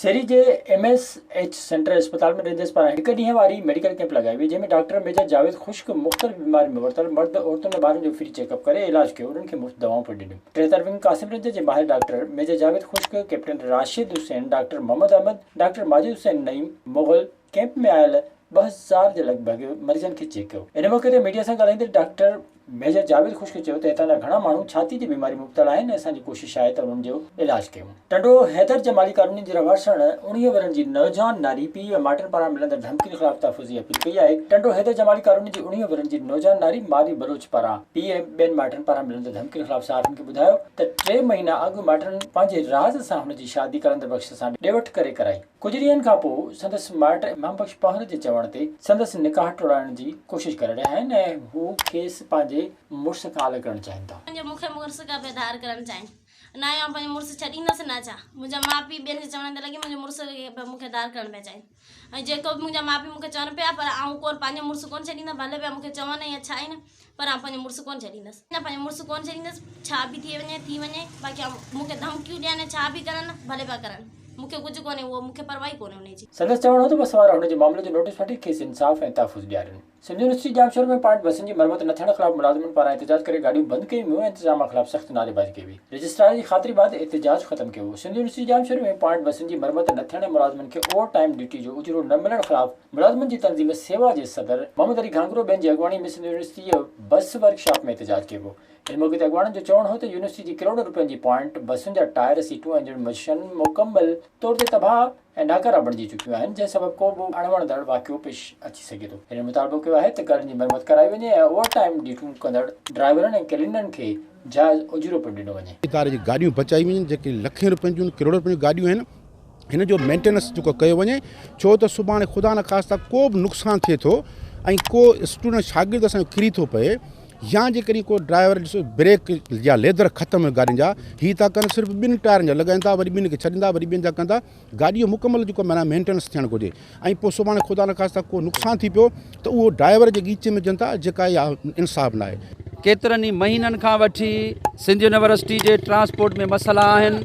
سيري جي M S H centre اسپتال ۾ رينجرز پاران هڪ ڏينهن واري ميڊيڪل ڪئمپ لڳائي وئي جنهن ۾ ڊاڪٽر ميجر جاويد خشڪ مختلف بيمارين ۾ ورتل مرد، عورتن ۽ ٻارن جو فري چيڪ اپ ڪري علاج ڪيو انهن کي مفت دوائون پڻ ڏنيون. 73 ونگ قاسم رينجر جي ماهر doctor major Javed Khushk, captain Rashid Hussain, doctor Muhammad Ahmed, doctor Majid Hussain Naeem Mughal camp ۾ آيل 2000 جي لڳ ڀڳ مريضن کي چيڪ ڪيو. ان موقعي تي ميڊيا سان ڳالهائيندي ڊاڪٽر ميجر جاويد خشڪ چيو ته هتان جا گهڻا ماڻهو ڇاتي جي بيماري ۾ مبتلا آهن ۽ اسان جي ڪوشش آهي ته انهن جو علاج ڪيون. ٽنڊو حيدر جمالي ڪالوني جي رهواسڻ 19 ورهين جي نوجوان ناري پيء ۽ مائٽن پاران ملندڙ ڌمڪين خلاف تحفظ جي اپيل ڪئي آهي. ٽنڊو حيدر جمالي ڪالوني جي 19 ورهين جي نوجوان ناري مارئي بلوچ پاران پيء ۽ ٻين مائٽن پاران ملندڙ ڌمڪين خلاف صحافين کي ٻڌايو ته ٽي مهينا اڳ مائٽن پنهنجي راز سان هن جي شادي قلندر بخش سان ڏي وٺ ڪري ڪرائي. ڪجهه ڏينهن کان پوء سندس مائٽ امام بخش پنهور جي چوڻ تي سندس نڪاح ٽوڙائڻ جي ڪوشش ڪري رهيا آهن ۽ هو کيس پنهنجي مڙس کان الڳ ڪرڻ چاهين ٿا. پنهنجو مون کي مڙس کان بي ڌار ڪرڻ چاهين. نه آئون پنهنجو مڙس ڇڏيندس نه ڇا. منهنجا ماء پيء ٻين جي چوڻ تي لڳي منهنجو مڙس کي مون کي ڌار ڪرڻ پيا چاهين ۽ جيڪو به منهنجا ماء پيء مون کي چون پيا پر آئون ڪونه پنهنجو مڙس ڪونه ڇڏيندس ڀلي پيا مون کي چون يا ڇا ئي نه پر آئون پنهنجو مڙس ڪونه ڇڏيندس. نه پنهنجو مڙس ڪونه ڇڏيندس ڇا به ٿي وڃي ٿي وڃي باقي آئون مون کي ڌمڪيون ڏين ڇا به ڪرن ڀلي پيا ڪرن مون کي ڪجهه ڪونهي اهو مون کي پرواهه ئي ڪونهي انهي جي. سندس چوڻ هو ته بس وارا هن جي معاملي جو نوٽيس وٺي کيس انصاف ۽ تحفظ ڏيارين. سنڌ يونيورسٽي ڄامشورو ۾ پوائنٽ بسن جي مرمت نه ٿيڻ خلاف ملازمن پاران احتجاج ڪري گاڏيون بند ڪيون ويون ۽ انتظاميا خلاف سخت نعريبازي ڪئي وئي. رجسٽرار جي خاطري بعد احتجاج ختم ڪيو ويو. سنڌ يونيورسٽي ڄامشوري ۾ پوائنٽ بسن جي مرمت نه ٿيڻ ۽ ملازمن کي اوور ٽائيم ڊيوٽي جو اجورو نه ملڻ خلاف ملازمن جي تنظيم سيوا جي صدر محمد علي گهانگهرو ٻين جي اڳواڻي ۾ سنڌ يونيورسٽي جي بس ورڪشاپ ۾ احتجاج ڪيو ويو. ان موقعي تي اڳواڻن جو چوڻ هو ته يونيورسٽي جي ڪروڙين روپين جي پوائنٽ بسن جا ٽائر، سيٽون ۽ انجڻ مشن مڪمل طور تي تباهه ۽ ناڪارا بڻجي چڪيون آهن جنهن سبب ڪو به اڻوڻندڙ واقعو پيش اچي سگهي ٿو. هنن مطالبو ڪيو آهي ته گاڏين جي مرمت ڪرائي وڃي ۽ اوور ٽائيم ڊيوٽيون ڪندڙ ڊرائيورن ۽ ڪلينرن کي جائز اجورو پڻ ڏنو وڃي. اداري جون گاڏيون بچايون وڃن جيڪي لکين روپين جون ڪروڙين روپين جون گاڏيون آهن هن جو مينٽيننس جيڪو ڪيو وڃي ڇو ته سڀاڻي خدا نخواسته ڪو به نقصان ٿئي ٿو ۽ ڪو اسٽوڊنٽ شاگرد اسان جو ڪري ٿو پئي يا جيڪڏهن ڪو ڊرائيور ڏسو بريڪ يا ليدر ختم گاڏين جا هي ٿا ڪن صرف ٻن ٽائرن جا لڳائين ٿا وري ٻن کي ڇڏين ٿا وري ٻين جا ڪن ٿا گاڏي جو مڪمل جيڪو معنيٰ مينٽيننس ٿيڻ گهرجي ۽ پوء سڀاڻي خدا نخواسته ڪو نقصان ٿي پيو ته اهو ڊرائيور جي ڳيچي ۾ وجهن ٿا جيڪا اها انصاف ناهي. ڪيترن ئي مهينن کان وٺي سنڌ يونيورسٽي جي ٽرانسپورٽ ۾ مسئلا آهن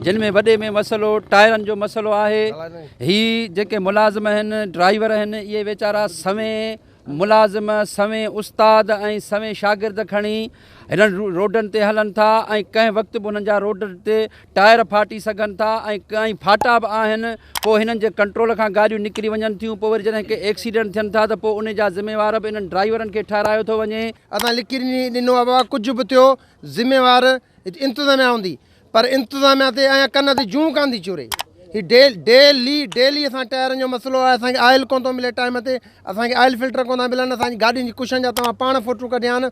جن ۾ وڏي ۾ مسئلو ٽائرن جو مسئلو آهي هي جيڪي ملازم آهن ڊرائيور آهن اهي ويچارا سوين ملازم سوين استاد ۽ سوين شاگرد کڻي هنن روڊن تي هلن ٿا ۽ ڪنهن وقت به هنن جا روڊ تي ٽائر ڦاٽي سگهن ٿا ۽ ڪئين ڦاٽا به آهن پوء هنن جي ڪنٽرول کان گاڏيون نڪري وڃن ٿيون پوء وري جڏهن ڪي ايڪسيڊنٽ ٿين ٿا ته پوء ان جا ذميوار به انهن ڊرائيورن کي ٺهرايو ٿو وڃي. اسان لکي ڏنو آهي بابا ڪجهه به ٿيو ذميوار انتظاميا هوندي پر انتظاميا تي اڃا ڪن تي جون ڪانه ٿي چوري هي ڊيلي ڊيلي اسان ٽائرن جو مسئلو آهي اسان کي آئل ڪونه ٿو ملي ٽائيم تي اسان کي آئل فلٽر ڪونه ٿا ملن اسان جي گاڏين جي ڪشن جا توهان پاڻ فوٽو ڪڍيا آهن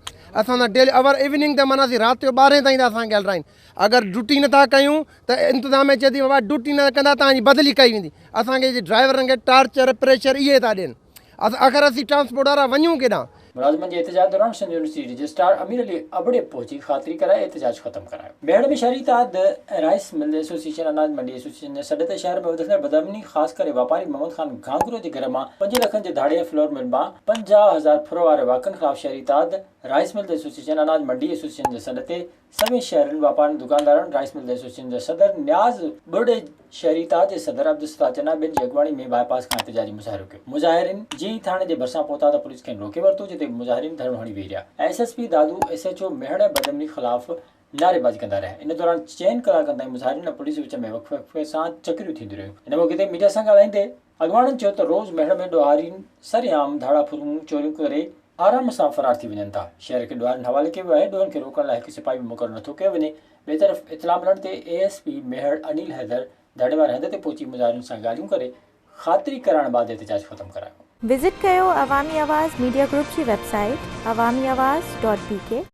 اسان سان ڊيلي اور ايوننگ ته معنيٰ اسين رات جو ٻارهين تائين ٿا اسان کي هلرائين اگر ڊيوٽي نٿا ڪيون ته انتظاميا چئي ٿي بابا ڊيوٽي نه ڪندا توهان جي بدلي ڪئي ويندي اسان کي ڊرائيورن کي ٽارچر پريشر اهي ٿا ڏين آخر اسين ٽرانسپورٽ وارا وڃون ڪيڏانهن؟ ملازمن جي احتجاج دوران سنڌ يونيورسٽي جي رجسٽرار امير علي ابڙي پهچي خاطري ڪرائي احتجاج ختم ڪرايو. ميهڙ ۾ شهري اتحاد ۽ رائيس ملز ايسوسيئيشن اناج منڊي ايسوسيئيشن جي سڏ تي شهر ۾ وڌندڙ بدامني خاص ڪري واپاري محمد خان گهانگهرو جي گهر مان پنج لکن جي ڌاڙي ۽ فلور مل مان 50,000 ڦر واري واقعن خلاف شهري اتحاد رائيس ملز ايسوسيئيشن اناج منڊي ايسوسيئيشن جي سڏ تي سوين شهرين، واپارين، دڪاندارن، رائيس ملز ايسوسيئيشن جي صدر نياز ٻرڙي، شهري اتحاد جي صدر عبدالستار چنا ٻين جي اڳواڻي ۾ باء پاس کان احتجاجي مظاهرو ڪيو. مظاهرين جيئن ئي ٿاڻي جي ڀرسان پهتا ته پوليس کين روڪي ورتو جتي مظاهرين ڌرڻو هڻي ويهي رهيا. S S P Dadu, S H O Mehar ۽ بدامني خلاف نعريبازي ڪندا رهيا. ان دوران چئن ڪلاڪن تائين مظاهرين ۽ پوليس وچ ۾ وقفي وقفي سان چڪريون ٿينديون رهيون. ان موقعي تي ميڊيا سان ڳالهائيندي اڳواڻن چيو ته روز ميهڙ ۾ ڏوهارين سرعام ڌاڙا ڦرون چوريون ڪري آرام سان فرار ٿي وڃن ٿا، شهر کي ڏوهارين حوالي ڪيو ويو آهي، ڏوهن کي روڪڻ لاء هڪ سپاهي به مقرر نٿو ڪيو وڃي، ٻئي طرف اطلاع ملڻ تي اي ايس پي ميهڙ انيل حيدر ڌرڻي واري هنڌ تي پهچي مظاهرين سان ڳالهيون ڪري خاطري ڪرائڻ بعد احتجاج ختم ڪرايو. وزٽ ڪيو عوامي آواز ميڊيا گروپ جي web site Awami Awaz dot B K.